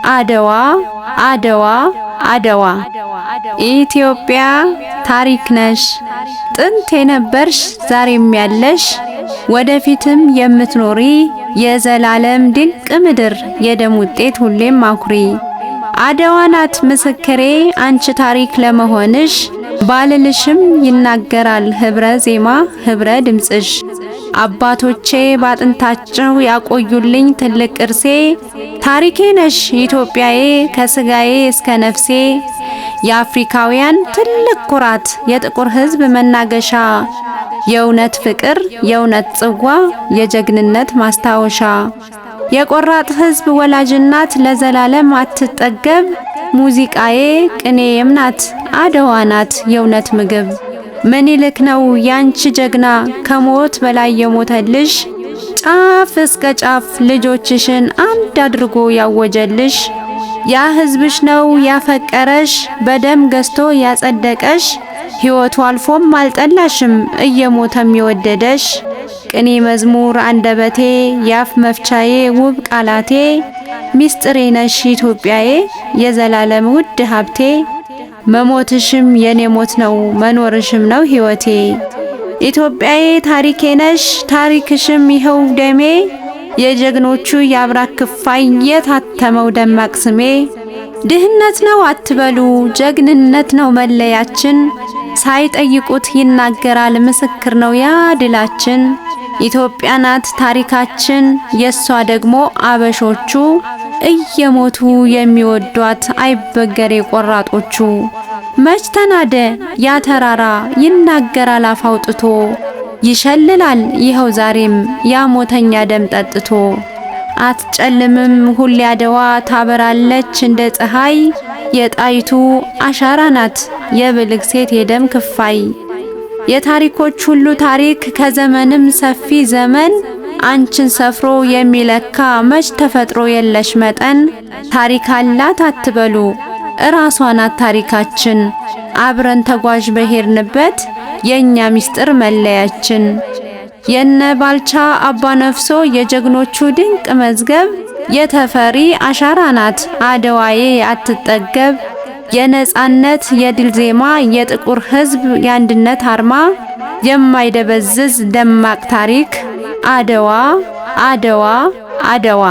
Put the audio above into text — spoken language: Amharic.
አድዋ አድዋ አድዋ። ኢትዮጵያ ታሪክ ነሽ፣ ጥንት የነበርሽ ዛሬም ያለሽ ወደፊትም የምትኖሪ የዘላለም ድንቅ ምድር የደም ውጤት ሁሌም አኩሪ። አድዋ ናት ምስክሬ አንቺ ታሪክ ለመሆንሽ፣ ባልልሽም ይናገራል ህብረ ዜማ ህብረ ድምጽሽ። አባቶቼ ባጥንታቸው ያቆዩልኝ ትልቅ ቅርሴ፣ ታሪኬ ነሽ ኢትዮጵያዬ ከስጋዬ እስከ ነፍሴ። የአፍሪካውያን ትልቅ ኩራት የጥቁር ሕዝብ መናገሻ፣ የእውነት ፍቅር የእውነት ጽዋ የጀግንነት ማስታወሻ። የቆራጥ ሕዝብ ወላጅናት ለዘላለም አትጠገብ፣ ሙዚቃዬ ቅኔዬም ናት አድዋ ናት የእውነት ምግብ። ምኒልክ ነው ያንቺ ጀግና ከሞት በላይ የሞተልሽ፣ ጫፍ እስከ ጫፍ ልጆችሽን አንድ አድርጎ ያወጀልሽ። ያ ሕዝብሽ ነው ያፈቀረሽ በደም ገዝቶ ያጸደቀሽ፣ ሕይወቱ አልፎም አልጠላሽም እየሞተም የወደደሽ። ቅኔ መዝሙር አንደበቴ ያፍ መፍቻዬ ውብ ቃላቴ፣ ሚስጥሬ ነሽ ኢትዮጵያዬ የዘላለም ውድ ሀብቴ። መሞትሽም የኔ ሞት ነው መኖርሽም ነው ሕይወቴ። ኢትዮጵያዬ ታሪኬ ነሽ ታሪክሽም ይኸው ደሜ፣ የጀግኖቹ የአብራክ ክፋይ የታተመው ደማቅ ስሜ። ድህነት ነው አትበሉ ጀግንነት ነው መለያችን፣ ሳይጠይቁት ይናገራል ምስክር ነው ያ ድላችን። ኢትዮጵያ ናት ታሪካችን የሷ ደግሞ አበሾቹ፣ እየሞቱ የሚወዷት አይበገሬ ቆራጦቹ። መች ተናደ ያ ተራራ ይናገራል አፍ አውጥቶ፣ ይሸልላል ይኸው ዛሬም ያ ሞተኛ ደም ጠጥቶ። አትጨልምም ሁሌ አድዋ ታበራለች እንደ ፀሐይ፣ የጣይቱ አሻራ ናት የብልህ ሴት የደም ክፋይ። የታሪኮች ሁሉ ታሪክ ከዘመንም ሰፊ ዘመን፣ አንቺን ሰፍሮ የሚለካ መች ተፈጥሮ የለሽ መጠን። ታሪክ አላት አትበሉ እራሷ ናት ታሪካችን፣ አብረን ተጓዥ በሄድንበት የኛ ሚስጥር መለያችን። የነ ባልቻ አባ ነፍሶ የጀግኖቹ ድንቅ መዝገብ፣ የተፈሪ አሻራ ናት አድዋዬ አትጠገብ። የነጻነት የድል ዜማ የጥቁር ሕዝብ የአንድነት አርማ፣ የማይደበዝዝ ደማቅ ታሪክ አድዋ አድዋ አድዋ።